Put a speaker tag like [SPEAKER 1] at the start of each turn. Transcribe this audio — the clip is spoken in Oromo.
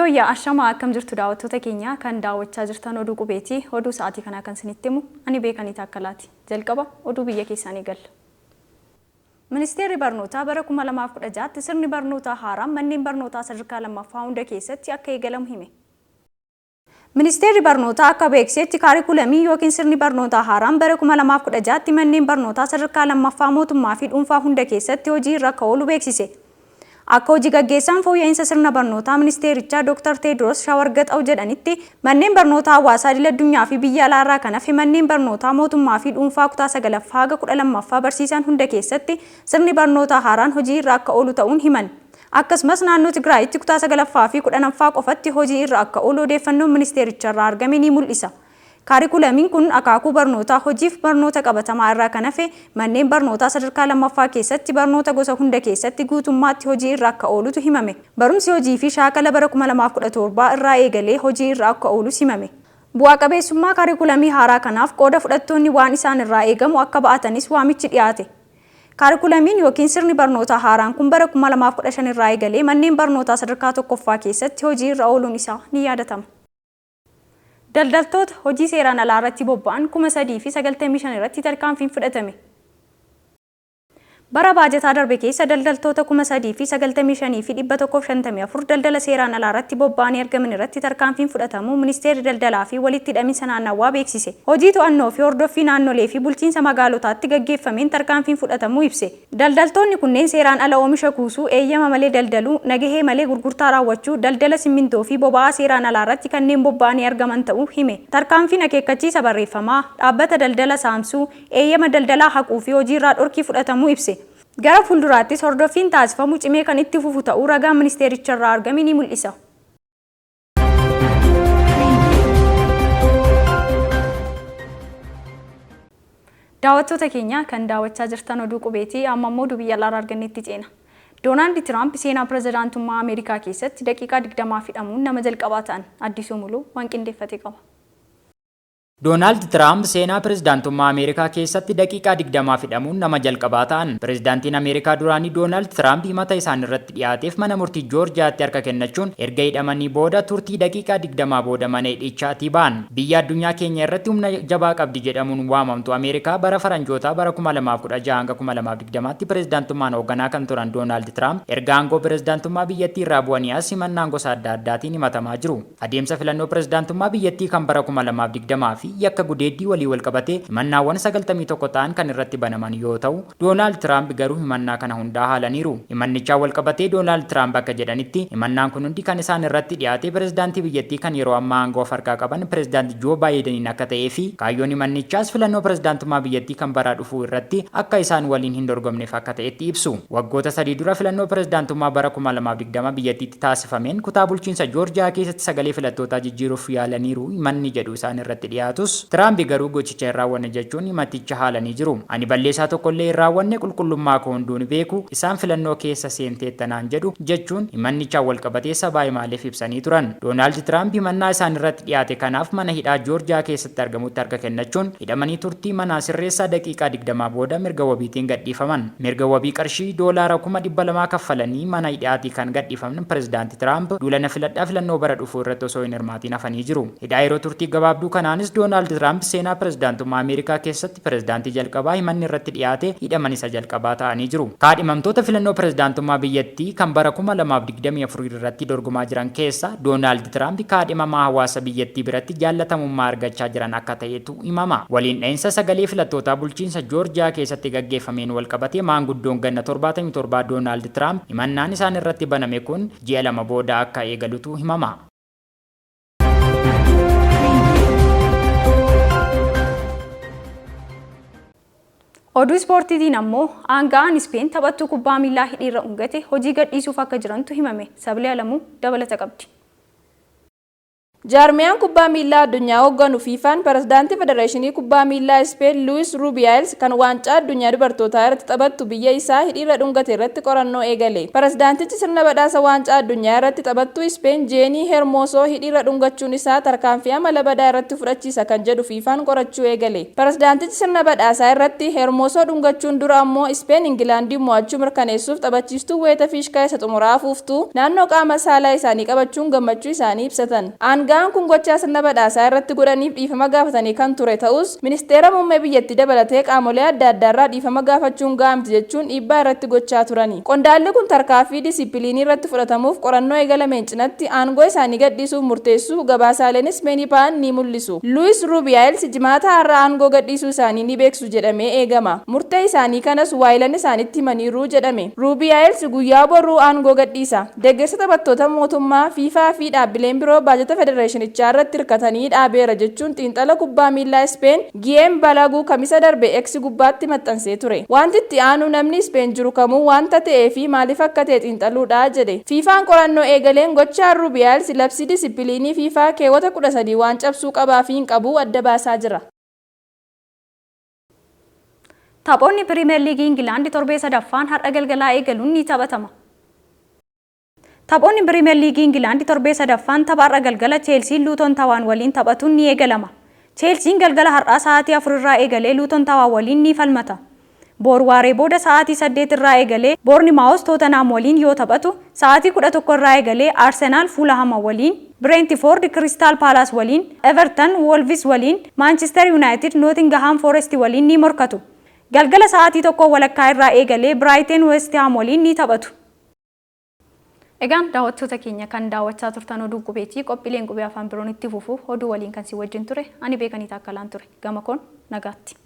[SPEAKER 1] Yooyyaa ashamaa akkam jirtu daawwattoota keenya kan daawwachaa jirtan oduu qubeeti. Oduu sa'aatii kanaa kan isinitti himu ani beekanii taakkalaati. Jalqaba oduu biyya keessaa ni galla. Ministeerri barnootaa bara 2016tti sirni barnootaa haaraan manneen barnootaa sadarkaa lammaffaa hunda keessatti akka eegalamu hime. Ministeerri barnootaa akka beeksisetti kaarikulamii yookiin sirni barnootaa haaraan bara 2016tti manneen barnootaa sadarkaa lammaffaa mootummaa fi dhuunfaa hunda keessatti hojii irra akka oolu beeksise. Akka hojii gaggeessaan fooyya'insa sirna barnootaa ministeerichaa Dr. Teediroos Shawargaxaw jedhanitti manneen barnootaa hawaasaa idil addunyaa fi biyya alaarraa kan hafe manneen barnootaa mootummaa fi dhuunfaa kutaa 9ffaa haga 12ffaa barsiisan hunda keessatti sirni barnootaa haaraan hojii irra akka oolu ta'uun himan. Akkasumas naannoo Tigraayitti kutaa 9ffaa fi 10ffaa qofatti hojii irra akka oolu odeeffannoon ministeericharraa argame ni mul'isa. Kaarikulamiin kun akaakuu barnootaa hojiif barnoota qabatamaa irraa kan hafe manneen barnootaa sadarkaa lammaffaa keessatti barnoota gosa hunda keessatti guutummaatti hojii irra akka oolutu himame. Barumsi hojii fi shaakala bara 2017 irraa eegalee hojii irra akka oolus himame. Bu'aa qabeessummaa kaarikulamii haaraa kanaaf qooda fudhattoonni waan isaan irraa eegamu akka ba'atanis waamichi dhiyaate. Kaarikulamiin yookiin sirni barnootaa haaraan kun bara 2015 irraa eegalee manneen barnootaa sadarkaa tokkoffaa keessatti hojii irra ooluun isaa ni yaadatama. Daldaltoota hojii seeraan alaa irratti bobba'an 3,095 irratti tarkaanfiin fudhatame. Bara baajataa darbe keessa daldaltoota 3,095,154 daldala seeraan alaa irratti bobba'anii argaman irratti tarkaanfiin fudhatamuu ministeerri daldalaa fi walitti hidhaminsa naannawaa beeksise. Hojii to'annoo fi hordoffii naannolee fi bulchiinsa magaalotaatti gaggeeffameen tarkaanfiin fudhatamuu ibse. Daldaltoonni kunneen seeraan ala oomisha kuusuu, eeyyama malee daldaluu, nagahee malee gurgurtaa raawwachuu, daldala simmintoo fi boba'aa seeraan alaa irratti kanneen bobba'anii argaman ta'uu hime. Tarkaanfiin akeekkachiisa barreeffamaa, dhaabbata daldala saamsuu, eeyyama daldalaa haquu fi hojiirraa dhorkii fudhatamuu ibse. Gara fuulduraattis hordoffiin taasifamu cimee kan itti fufu ta'uu ragaan ministeericharraa argame ni mul'isa. Daawwattoota keenya kan daawwachaa jirtan oduu qubeetii amma immoo oduu biyya alaarraa argannetti ceena. Doonaald Tiraamp seenaa pirezidaantummaa Ameerikaa keessatti daqiiqaa 20 hidhamuun nama jalqabaa ta'an Addisuu Muluu waan qindeeffate qaba.
[SPEAKER 2] Doonaald Tiraamp seenaa pirezidaantummaa Ameerikaa keessatti daqiiqaa 20 hidhamuun nama jalqabaa ta'an. Pirezidaantiin Ameerikaa duraanii Doonaald Tiraamp himata isaan irratti dhiyaateef mana murtii Joorjiyaatti harka kennachuun erga hidhamanii booda turtii daqiiqaa 20 booda mana hidhichaatii ba'an. Biyya addunyaa keenya irratti humna jabaa qabdi jedhamuun waamamtu Ameerikaa bara faranjootaa bara 2016 hanga 2020tti pirezidaantummaan hoogganaa kan turan Doonaald Tiraamp erga aangoo pirezidaantummaa biyyattii irraa bu'anii as himannaan gosa adda addaatiin himatamaa jiru. Adeemsa filannoo pirezidaantummaa biyyattii kan bara 2020 fi yakka gudeeddii walii walqabatee himannaawwan 91 ta'an kan irratti banaman yoo ta'u, Doonaald Tiraamp garuu himannaa kana hundaa haalaniiru. Himannichaan walqabatee Doonaald Tiraamp akka jedhanitti, himannaan kun hundi kan isaan irratti dhiyaate pirezidaantii biyyattii kan yeroo ammaa aangoo of harkaa qaban Pirezidaant Joo Baayidaniin akka ta'ee fi kaayyoon himannichaas filannoo pirezidaantummaa biyyattii kan bara dhufuu irratti akka isaan waliin hin dorgomneef akka ta'etti ibsu. Waggoota sadii dura filannoo pirezidaantummaa bara 2020 biyyattiitti taasifameen kutaa bulchiinsa Joorjiyaa keessatti sagalee filattootaa jijjiiruuf yaalaniiru himanni jedhu isaan irratti dhiyaatus, Tiraamp garuu gochicha hin raawwanne jechuun himaticha haalanii jiru. Ani balleessaa tokkollee hin raawwanne, qulqullummaa koo hunduu ni beeku, isaan filannoo keessa seenteetta naan jedhu, jechuun himannichaan walqabatee sabaa himaaleef ibsanii turan. Doonaald Tiraamp himannaa isaan irratti dhiyaate kanaaf mana hidhaa Joorjiyaa keessatti argamutti harka kennachuun hidhamanii turtii mana sirreessaa daqiiqaa 20 booda mirga wabiitiin gadhiifaman. Mirga wabii qarshii doolaara 200,000 kaffalanii mana hidhaatii kan gadhiifamn Pirezidaanti Tiraamp duula na filadhaa filannoo bara dhufuu irratti osoo hin hirmaatiin hafanii jiru. Hidhaa yeroo turtii gabaabduu kanaanis Doonaald Tiraamp seenaa pirezidaantummaa Ameerikaa keessatti pirezidaantii jalqabaa himanni irratti dhiyaate hidhaman isa jalqabaa ta'anii jiru. Kaadhimamtoota filannoo pirezidaantummaa biyyattii kan bara 2024 irratti dorgomaa jiran keessa Doonaald Tiraamp kaadhimamaa hawaasa biyyattii biratti jaallatamummaa argachaa jiran akka ta'etu himama. Waliin dha'insa sagalee filattootaa bulchiinsa Joorjiyaa keessatti gaggeeffameen walqabatee maanguddoon ganna 77 Doonaald Tiraamp himannaan isaan irratti baname kun ji'a lama booda akka eegalutu himama.
[SPEAKER 1] Oduu ispoortiitiin ammoo aanga'aan Ispeen taphattuu kubbaa miilaa hidhiirra ungate hojii gadhiisuuf akka jirantu himame. Sablee Alamuu dabalata qabdi.
[SPEAKER 3] Jaarmiyaan kubbaa miillaa addunyaa hoogganu FIFAn pirezidaantii Federeeshinii Kubbaa Miillaa Ispeen Luwis Rubiyaals kan Waancaa Addunyaa Dubartootaa irratti taphattu biyya isaa hidhiirra dhungate irratti qorannoo eegale. Pirezidaantichi sirna badhaasa Waancaa Addunyaa irratti taphattuu Ispeen Jeenii Hermoosoo hidhiirra dhungachuun isaa tarkaanfii amala badaa irratti fudhachiisa kan jedhu FIFAn qorachuu eegale. Pirezidaantichi sirna badhaasaa irratti Hermoosoo dhungachuun dura ammoo Ispeen Ingilaandiin mo'achuu mirkaneessuuf taphachiistuun wayita fiishkaa isa xumuraa afuuftu naannoo qaama saalaa isaanii qabachuun gammachuu isaanii ibsatan. Aanga'aan kun gochaa sirna badhaasaa irratti godhaniif dhiifama gaafatanii kan ture ta'us, Ministeera Muummee biyyattii dabalatee qaamolee adda addaarraa dhiifama gaafachuun gahaa miti jechuun dhiibbaa irratti gochaa turani. Qondaalli kun tarkaaffii disippiliinii irratti fudhatamuuf qorannoo eegalameen cinatti aangoo isaanii gadhiisuuf murteessuu gabaasaaleen Ispeenii ba'an ni mul'isu. Luwis Rubiyaels Jimaata har'aa aangoo gadhiisuu isaanii ni beeksisu jedhamee eegama. Murtee isaanii kanas waayilan isaanitti himaniiru jedhame. Rubiyaels guyyaa boruu aangoo gadhiisa. Deggersa taphattoota mootummaa, FIFA fi dhaabbileen biroo baajata federeeshinichaa irratti hirkatanii dhaabeera jechuun xiinxala kubbaa miillaa Ispeen Giyeem Balagu Kamisa darbe X gubbaatti maxxansee ture. Wanti itti aanu namni Ispeen jiru kamuu wanta ta'ee fi maaliif akka ta'e xiinxaluudha, jedhe. FIFAn qorannoo eegaleen gochaan Rubiyaals labsii disippiliinii FIFA keewwata 13 waan cabsuu qabaa fi hin qabuu adda baasaa jira.
[SPEAKER 1] Taphoonni Piriimeer Liigii Ingilaandi torbee sadaffaan har'a galgalaa eegaluun ni taphatama. Taphoonni Piriimeer Liigii Ingilaandi torbee sadaffaan tapha har'a galgala Cheelsiin Luuton Tawaan waliin taphatuun ni eegalama. Cheelsiin galgala har'aa sa'aatii 4 irraa eegalee Luuton Tawaan waliin ni falmata. Boor waaree booda sa'aatii 8 irraa eegalee Boornimaawos Tootanhaam waliin yoo taphatu, sa'aatii 11 irraa eegalee Arsenaal Fuulahama waliin, Bireentifoord Kiristaal Paalaas waliin, Evertan Woolvis waliin, Maanchister Yuunaayitid Nootingahaam Fooresti waliin ni morkatu. Galgala sa'aatii 1 walakkaa irraa eegalee Biraayiteen Weestihaam waliin ni taphatu. Egaan daawwattoota keenya kan daawwachaa turtan oduu qubeeti. Qophiileen qubee afaan biroon itti fufu. Oduu waliin kan si wajjin ture ani Beekanii Taakkalaan ture. Gama koon nagaatti.